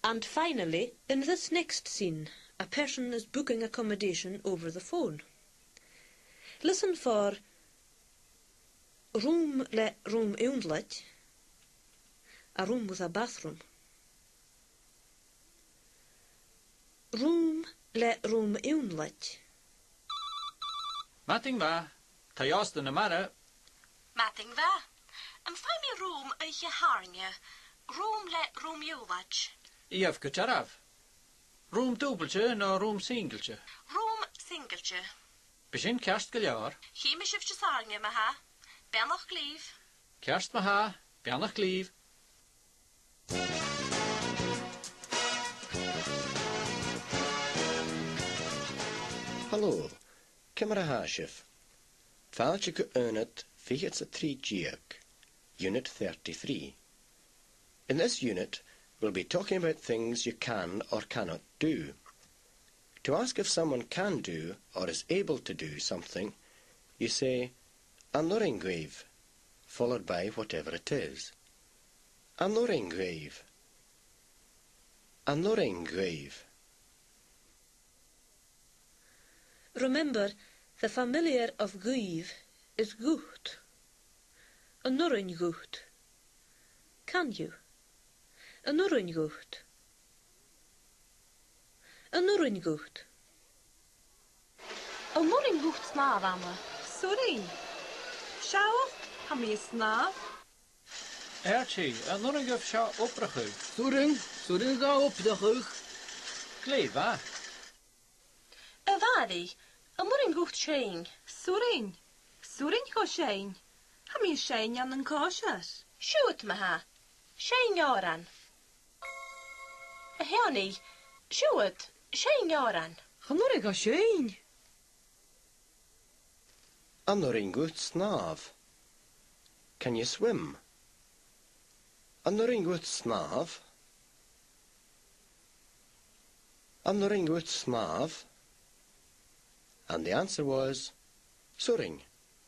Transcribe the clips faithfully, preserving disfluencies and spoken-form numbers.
And finally, in this next scene, a person is booking accommodation over the phone. Listen for rùm le rùm-ionnlaid, a room with a bathroom. Rùm le rùm-ionnlaid. Madainn mhath, tha Eòs na mara. Madainn mhath. Am faigh mi rùm oidhche Shathairne? Rùm le rùm-ionnlaid. Gheibh gu dearbh. Rùm dùbailte no rùm singilte? Rùm singilte. Bidh sin ceart gu leòr. Chì mi sibh Disathairne, ma-thà. Beannachd leibh. Ceart ma-thà, beannachd leibh. Halò, ciamar a tha sibh? Fàilte gu aonad fichead 's a trì deug, Unit thirty-three. In this unit, we'll be talking about things you can or cannot do. To ask if someone can do or is able to do something, you say, "An urrainn dhuibh?" followed by whatever it is. An urrainn dhuibh? An urrainn dhuibh? Remember, the familiar of dhuibh is dhut. An urrainn dhut? Can you? An urrainn dhut? An urrainn dhut? An urrainn dhut snàmh, Anna? 'S urrainn. Seall, tha mi a' snàmh. Archie, an urrainn dhuibh seo obrachadh? 'S urrainn, 's urrainn dhomh obrachadh. Glè mhath. A Mhàiri, an urrainn dhut seinn? 'S urrainn, 's urrainn dhomh seinn. Tha mi a' seinn ann an còisir. Siuthad ma-thà, seinn òran. A Sheonaidh, siuthad, seinn òran. Chan urrainn dhomh seinn. An urrainn dhut snàmh? Can you swim? An urrainn dhut snàmh? An urrainn dhut snàmh? And the answer was, 's urrainn.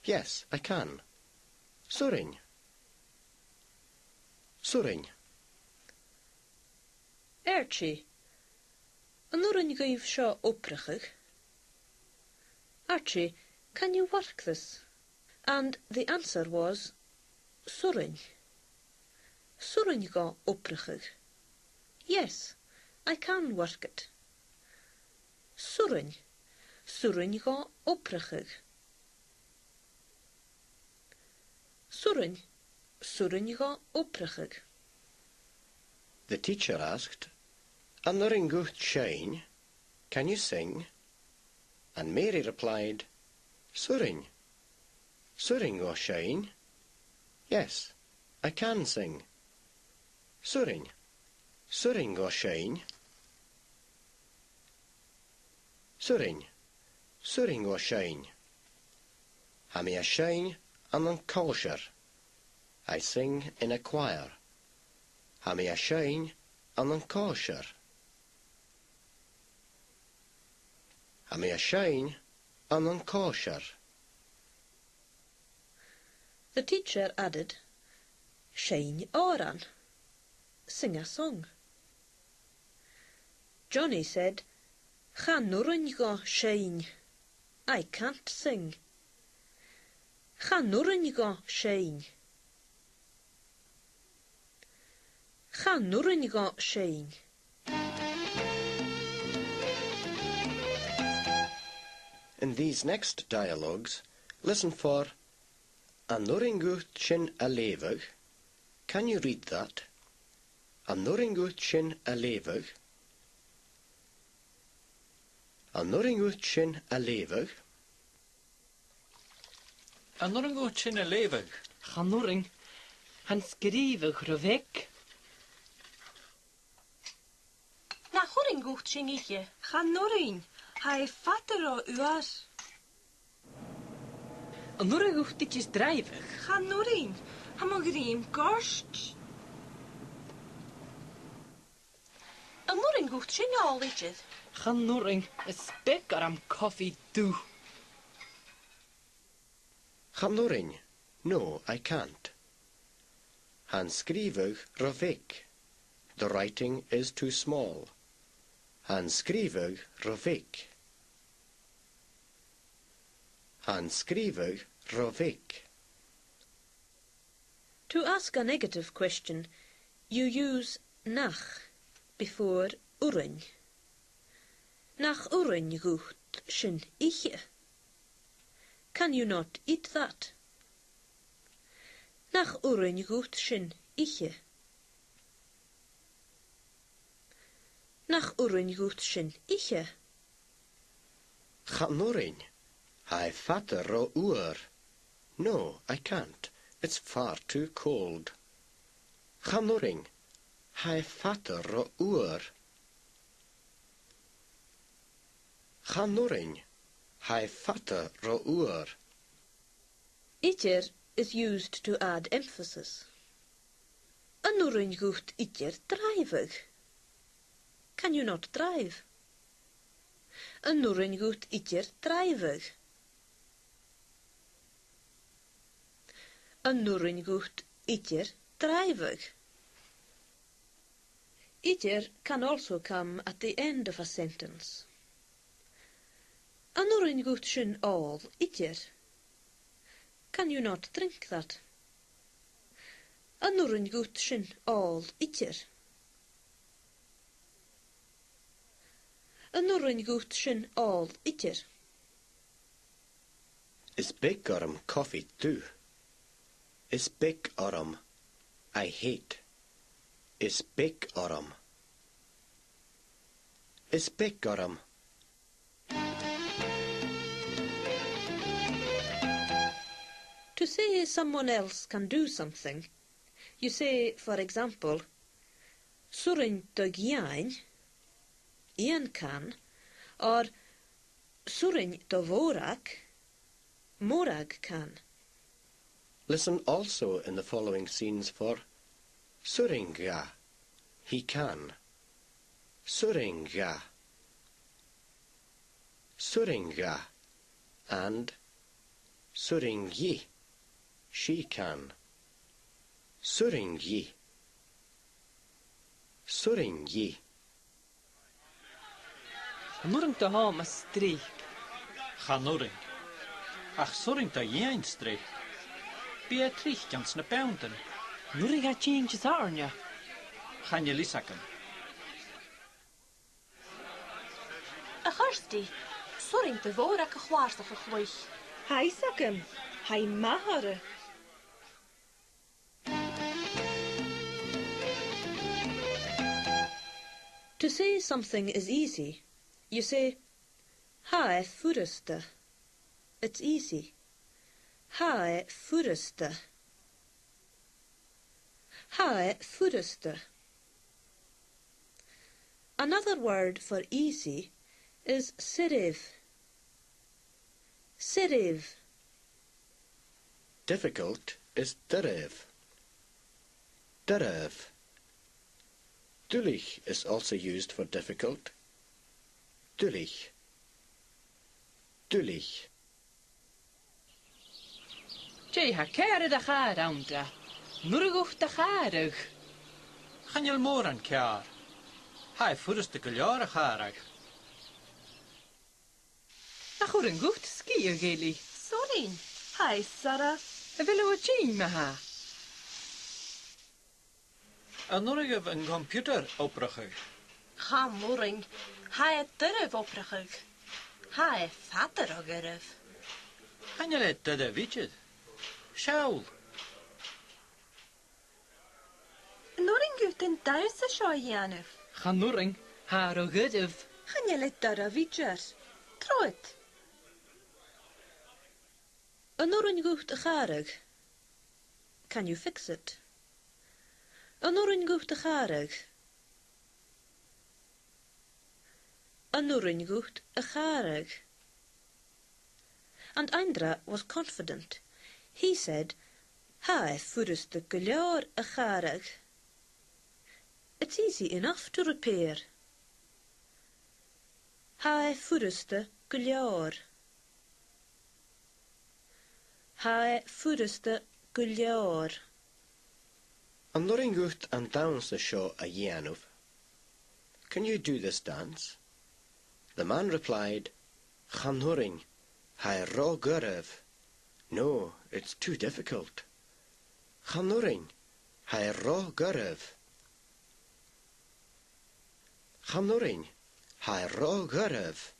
Yes, I can. 'S urrainn. 'S urrainn. Archie, an urrainn dhuibh seo obrachadh? Archie, can you work this? And the answer was, 's urrainn. 'S urrainn dhomh obrachadh. Yes, I can work it. 'S urrainn, 's urrainn dhomh obrachadh. 'S urrainn, 's urrainn dhomh obrachadh. The teacher asked, "An urrainn dhut seinn? Can you sing?" And Mary replied, "'S urrainn. 'S urrainn dhomh seinn. Yes, I can sing. 'S urrainn. 'S urrainn dhomh seinn. 'S urrainn. 'S urrainn dhomh seinn. Tha mi a' seinn ann an còisir. I sing in a choir. Tha mi a' seinn ann an còisir. Tha mi a' seinn ann an còisir." The teacher added, "Seinn òran. Sing a song." Johnny said, "Chan urrainn dhomh seinn. I can't sing. Chan urrainn dhomh seinn. Chan urrainn dhomh seinn." In these next dialogues, listen for "An urrainn dhut sin a leughadh?" Can you read that? An urrainn dhut sin a leughadh? An urrainn dhut sin a leughadh? An urrainn dhut sin a leughadh? Chan urrainn. Tha an sgrìobhadh ro bheag. Nach urrainn dhut sin ithe? Chan urrainn. Tha e fada ro fhuar. An urrainn dhut idir dràibheadh? Chan urrainn. Tha mo dhruim goirt. An urrainn dhut sin òl idir? Chan urrainn. Is beag orm cofaidh dubh. Chan urrainn. No, I can't. Tha an sgrìobhadh ro bheag. The writing is too small. Tha an sgrìobhadh ro bheag. Tha an sgrìobhadh ro bheag. To ask a negative question, you use nach before urrainn. Nach urrainn dhut sin ithe? Can you not eat that? Nach urrainn dhut sin ithe? Nach urrainn dhut sin ithe? Chan urrainn, tha e fada ro fhuar. No, I can't. It's far too cold. Chan urrainn, tha e fada ro fhuar. Chan urrainn, tha e fada ro fhuar. Idir is used to add emphasis. An urrainn dhut idir dràibheadh? Can you not drive? An urrainn dhut idir dràibheadh? An urrainn dhut idir dràibheadh? Idir can also come at the end of a sentence. An urrainn dhut sin òl idir? Can you not drink that? An urrainn dhut sin òl idir? An urrainn dhut sin òl idir? Is beag orm cofaidh dubh. Is beag orm. I hate. Is beag orm. Is beag orm. To say someone else can do something, you say, for example, 's urrainn do dh'Iain, Iain can, or 's urrainn do Mhòrag, Mòrag can. Listen also in the following scenes for 's urrainn dha, he can. 'S urrainn dha. 'S urrainn dha. And 's urrainn dhi, she can. 'S urrainn dhi. 'S urrainn dhi. An urrainn do Thòmas streap? Chan urrainn. Ach 's urrainn do dh'Iain streap. Bidh e tric anns na beanntan. An urrainn dha tighinn Disathairne? Chan eil fhios agam. A Chirsty, 's urrainn do Mhòrag a' chlàrsach a chluich. Tha fhios agam, tha i math orra. To say something is easy, you say, tha e furasta. It's easy. Tha e furasta. Tha e furasta. Another word for easy is soirbh. Soirbh. Difficult is doirbh. Doirbh. Duilich is also used for difficult. Duilich. Duilich. Dè tha ceàrr air a' chàr, Anndra? An urrainn dhut a chàradh? Chan eil mòran ceàrr. Tha e furasta gu leòr a chàradh. Nach urrainn dhut sgiath, Eilidh? 'S urrainn. Tha e soirbh. A bheil thu a' tighinn ma-thà? An urrainn dhuibh an computer obrachadh? Chan urrainn. Tha e doirbh obrachadh. Tha e fada ro dhoirbh. Chan eil e doirbh idir. Seall. An urrainn dhut an doras seo a dhèanamh? Chan urrainn, tha e ro dhoirbh. Chan eil e doirbh idir. Trobhad. An urrainn dhut a chàradh? Can you fix it? An urrainn dhut a chàradh? An urrainn dhut a chàradh? And Anndra was confident. He said, tha e furasta gu leòr a chàradh. It's easy enough to repair. Tha e furasta gu leòr. Tha e furasta gu leòr. An urrainn dhut an dannsa seo a dhèanamh? Can you do this dance? The man replied, Chan urrainn, tha e ro dhoirbh. No, it's too difficult. Chan urrainn, tha e ro dhoirbh. Chan urrainn, tha e ro dhoirbh.